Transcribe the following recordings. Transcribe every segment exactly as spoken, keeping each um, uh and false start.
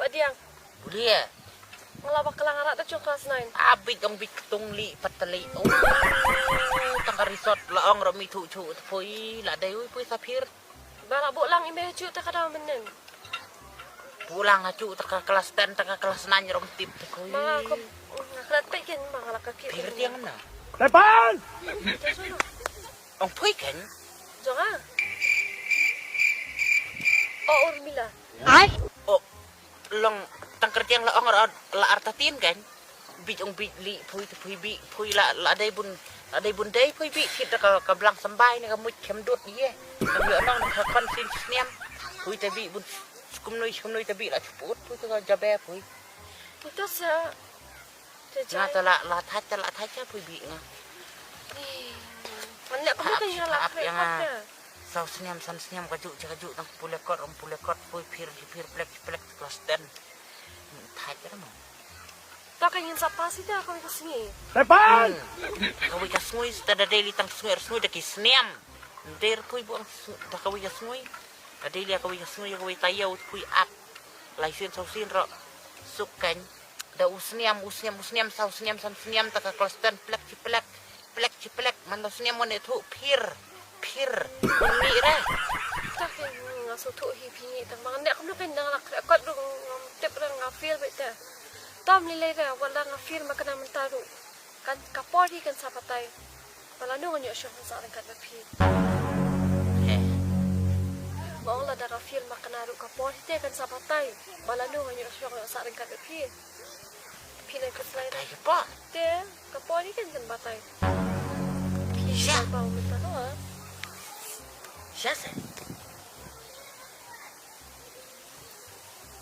Diang. Buli eh. Nga la bakla nga la da jong klas nine. Abit ong bit ktung li patali. Oh. Tang ka resort la ong ro mi thu chu phui la dei ui phui sa phir. Ba la buh lang i me chu ta ka da menen. Buh lang ha chu ta ka klas ten ta ka klas nine ro tip ta phui. Ma ko nga klat pe ken ma la ka ki. Phir diang na. Tepan. Ong phui ken. Jong ah. Oh Urmila. Ai. Oh. Long tang kyrtiang la ong la artatin kan. Bit ong bit li phui te phui bi phui la la dei bun la dei bun dei phui bi kit ka ka blang sambai ne ka muit kem dut ye. Ka bi onong ka kon sin sniam. Phui te bi bun skum nui skum nui te bi la chuput phui te ka jabe phui. Ito sa. Nga ta la la thach ta la thach ta phui bi nga. Ane ko ka ya la. Saw sniam san sniam ka ju ka ju tang pule kot ong pule kot phui phir phir plek plek klas ten. Thait ka mo. To ka yin sa pasi ta ka ka sngi. Tepan. Ka wi ka sngi sta da daily tang sngi sngi da ki sniam. Der phui buang da ka wi ka sngi. Ka daily ka wi ka sngi ka wi ta ya u phui ap. Lai sin saw sin ro. Suk kan. Da u sniam u sniam u sniam saw sniam san sniam ta ka klas ten plek chi plek. Plek chi plek man lo sniam wan e thu phir phir. Ni re. Ta ke nga so thu hi phi ni ta mang ne kam lo kan nang lak kot ru ngam tip re nga feel bit ta. Tom li le re wala nga feel ma kana menta ru. Kan ka por hi kan sa patai. Bala nu ngan yo shong sa rengkat ba phi. He. Ngong la da ka feel ma kana ru ka por hi te kan sa patai. Bala nu ngan yo shong sa rengkat ba phi. Phi na ka slide. Kai ka por. Te ka por ni kan kan batai. Phi sha ba u menta no. Sha se.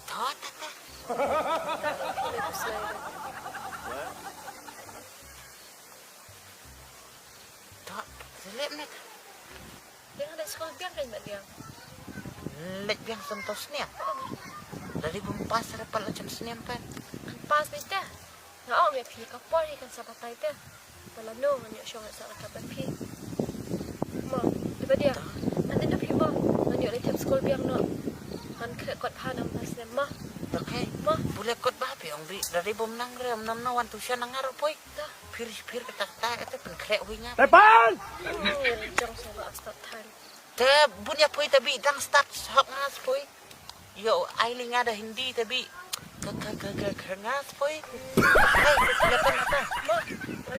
Ta ta ta. Phi na ka slide. Ta. Selip ne. Dia ada sekolah biang kan mat dia. Lek biang sentuh seniap. Dari bumpas dapat lek seniap kan. Pas bete. Nga ong me phi ka por hi kan sa batai te. Bala no ngan yo shong sa ka ba phi. Ma, iba dia. Nanti do phi ma. Ngan yo le tem skul biang no. Ngan kre kot ha nam nas ne ma. Okay. Ma. Boleh kot ba phi ong bi. Dari bum nang re nam no wan tu sha nang aro poi. Phir phir ka tak tak ka te pen kre hui nya. Tepan. Jong so ba stop time. Te bun ya poi te bi dang start hok ngas poi. Yo, ai li nga da Hindi te bi. Ka ka ka ka ka ngas poi. Hey, ka ka ka.